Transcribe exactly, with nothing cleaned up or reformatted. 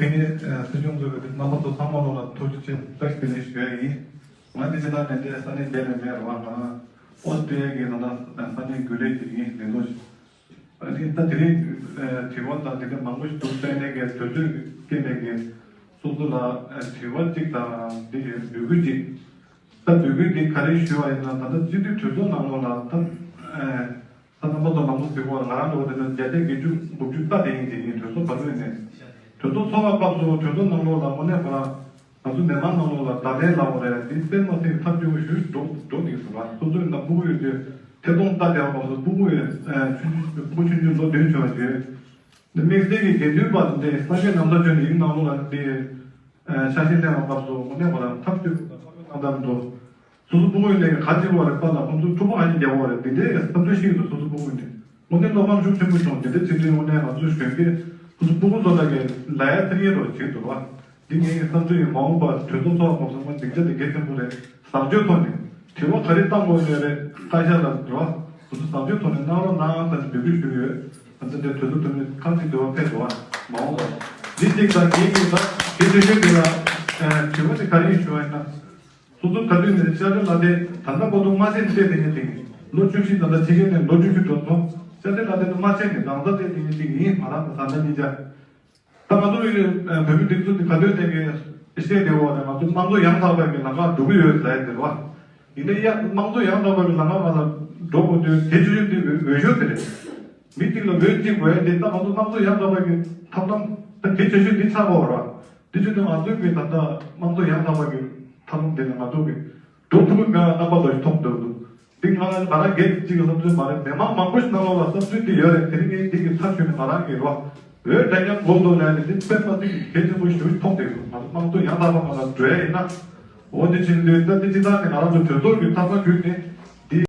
དེ་ནས་སྲིད་སྐྱོང་གཙོས་པའི་རྣམ་པ་ཚོ་ཚང་མ་ལོ་ལ་ཐུགས་རྗེ་ཆེ། བཀྲ་ཤིས་བདེ་ལེགས་ཞུ་ཡ་ཡིན། ང་འདི་ཕྱི་ནང་ནས་འདི་ས་གནས་བརྒྱད་ནས་མེད་རེད་བ། ང་ཨོ་སི་ཀྲི་ཡ་གི་ད་ལྟ་ས་གནས་རྒྱུན་ལས་ཅིག་ཡིན། ལས་འགོ་ཞིག་ཨ་ནི་ད་དེ་རིང་དྲི་བ་དང་དེ་འདྲ་མང་པོ་ཞིག་འདུག་དཔེར་ན་གི་དུས་ཚོད་ཀྱི་རྐྱེན་པས་ཀྱི་སོ་སོ་ལ་དྲི་བ་གཅིག་དང་འདི་ཡི་འབོད་སྐུལ་གཅིག་ད་འབོད་སྐུལ་འདི་ག་རེ་ཞུ་བ་ཡིན་ན། ད་ལྟ་སྤྱི་འཐུས་གྲོས་ཚོགས་ནང་ལོགས་ལ་ད་ད་རྣམ་པ་ཚོ་མང་པོ་ཟེར་གོ་ང་རང་ལོ་དེ་ན་བརྒྱ་ཆ་བརྒྱད་ཅུ་དགུ་བཅུ་ལྟ་དེ་ཡིན་དེ་ཡིན། གྲོས་ཚོགས་བར་དུ་ནས་གྲོས་ཚོགས་ཚོགས་པ་སྐབས་སུ་གྲོས་ཚོགས་ནང་ལོགས་ལ་དངོས་གནས་ཁོ་རང་ང་ཚོ་མི་མང་ནང་ལོགས་ལ་བརྡ་ལན་ལབ་པ་རེད། འདི་དཔེ་མ་སྲིད་ཐབས་སྐྱོ་པོ་ཞིག་འགྲོ་འགྲོ་འདུག་ཟེར་བ། སོ་སོའི་ནང་སྤུ་གུ་ཡོད་དུས་ཐད་གཏོང་ལྟ་བསྡད་པ་སྐབས་སུ་སྤུ་གུ་ཡོད་ཆུང་ཆུང་སྤུ་གུ་ཆུང་ཆུང་ལོ་བདུན་བྱུང་བ་ཞིག་དམིགས་བསལ་གྱི་དགེ་འདུན་པ་འདི་སངས་རྒྱས་རྣམ་ཐར་ཆོས་འདི་ཡིག་ནང་ལོགས་ལ་འདི་ཆ་ཤས་གླེང་བ་སྐབས་སུ་དངོས་གནས་པ་ལ་ཐབས་སྐྱོ་པོ་དང་ཁ་བའི་གང་ལྟར་འགྲོ། སོ་སོ་སྤུ་གུ་ཡིན་ནའི་ག་ཅིག་བ་རེད། པ་ལ་ཁོང་ཚོ་ཕྲུ་གུ་ག་ཅིག་རྒྱག་པ་རེད། འདི་འདྲའི་བསམ་ཚུལ་ཤེས་ཡོད་དོ། སོ་སོ་སྤུ་གུ་ཡིན་ནའི་དངོས་གནས་བློ་ཕམ་ཤུགས་ཆེན་པོ་བྱུང་། འདི་འདྲ་བྱེད་དུས་དངོས་གནས་ང་ཚོ་གཞོན་སྐྱེས་སོ་སོ་སྤུ་གུ་ཚོ་ལ་གི་ལ་ཡ་ཐེབས་ཡས་རོགས་བྱེད་འདུག་བ། འདི་ངའི་བསམ་ཚུལ་ཡིན། མ་འོངས་པར་གྲོས་ཚོགས་ཚོགས་སྐབས་སུ་སྒྲིག་ཆ་དེ་གལ་ཆེན་པོ་རེད། བཟང་སྤྱོད་ཐོག་ནས་དྲི་བ་ག་རེ་བཏང་དགོས་ནས་རེད། བཀའ་ཤག་ལ་རེད་བ། སོ་སོ་བཟང་སྤྱོད་ཐོག་ནས་གནང་རོགས་གནང་ཟེར་འབོད་སྐུལ་ཞུས་ཡོད། ང་ཚོ་འདིར་གྲོས་ཚོགས་འཐུས་མི་ཁག་ཅིག་འདུལ་བ་ཕེབས་འདུག་བ། མ་འོངས་པར་འདི་གཅིག་དང་གཉིས་གཉིས་དང་དེ་དུས་ཆེན་འདི་ལ་དྲི་བ་དེ་ག་རེ་ཡིན་ཞུ་བ་ཡིན་ན། སོ་སོ་ག་དུས་ནས་ཤར་ལྷོ་ལ་དེ་ད་ལྟ་བར་དུ་མ་ཆད་ནས་བལྟས་དེ་ཉིད་དེ་ཡིན། ལོ་བཅུ་བཞི་ད་ལྟ་ཕྱི་རྒྱལ་ནས་ལོ་བཅུ་བཞི་འགྲོ་སོང་། ཤར་ལྷོ་ལ་དེ་ནི་མ་ཆད་ནས་གང་ཟག་བལྟས་དེ་ཉིད་དེ་ཡིན། ང་རང་གི་ད་ལྟ་གཉིས་ཆ། ད་ང་ཚོ་ཡི་བོད་མི་སྒྲིག་འཛུགས་དེ་ག་དུས་ནས་ཀྱི་བཤད་བསྡད་པ་ནས་ང་ཚོ་དམངས་གཙོ་ཡང་དག་པའི་གི་ལམ་ཁར་འགྲོ་གི་ཡོད་ཟེར་ཡ་དེ་རེད་བ། ཡིན་ནའི་ཡ་དམངས་གཙོ་ཡང་དག་པའི་གི་ལམ་ཁ་ང་ལ་འགྲོ་དགོས་དུས་གལ་ཆེ་ཤོས་དེ་འོས་ཤོག་དེ་རེད། མི་གཅིག་ལ་འོས་གཅིག་དགོས་ཡ་དེ་ད་ང་ཚོ་དམངས་གཙོ་ཡང་དག་པའི་གི་ཐབས་ལམ་ད་གལ་ཆེ་ཤོས་དེ་ཆགས་པ་རེད་བ། དེ་བྱས་ཏེ་ང་ཚོའི་གི་ད་ལྟ་དམངས་གཙོ་ཡང་དག་པ་གི་ཐབས་ལམ་དེ་ནི་ང་ཚོ་གི་འགྲོ་ཐུབ་ཀྱི་མེད་པ་རྣམ་པ་ཚོ་ཞིག་མཐོང་འདུག་འདུག་འདི་ང་ང་རང་སྒེར་གཅིག་གི་བསམ་ཚུལ་མ་རེད། མི་མང་མང་པོ་ཞིག་ནང་ལོགས་ལ་བསམ་ཚུལ་འདི་ཡོད་རེད། དེ་རིང་ངས་འདི་གི་ཚབ་ཞུས་ནས་ང་རང་གི་རོ་འོས་འདྲ་མཉམ་དགོས་འདུག་ལབ་ནས་འདི་དཔེ་མ་སྲིད་གི་གལ་ཆེན་པོ་ཞིག་མཐོང་བསྡད་འདུག་ང་ཚོ་དམངས་གཙོ་ཡང་དག་པ་ང་ལ་འགྲོ་ཡ་ཡིན་ན། འོ་འདི་ཕྱིན་དུས་ད་འདི་སྤྱི་བཏང་ནས་ང་རང་ཚོ་གྲོས་ཚོགས་ཀྱི་ཐབས་ལམ་བརྒྱུད་ནས།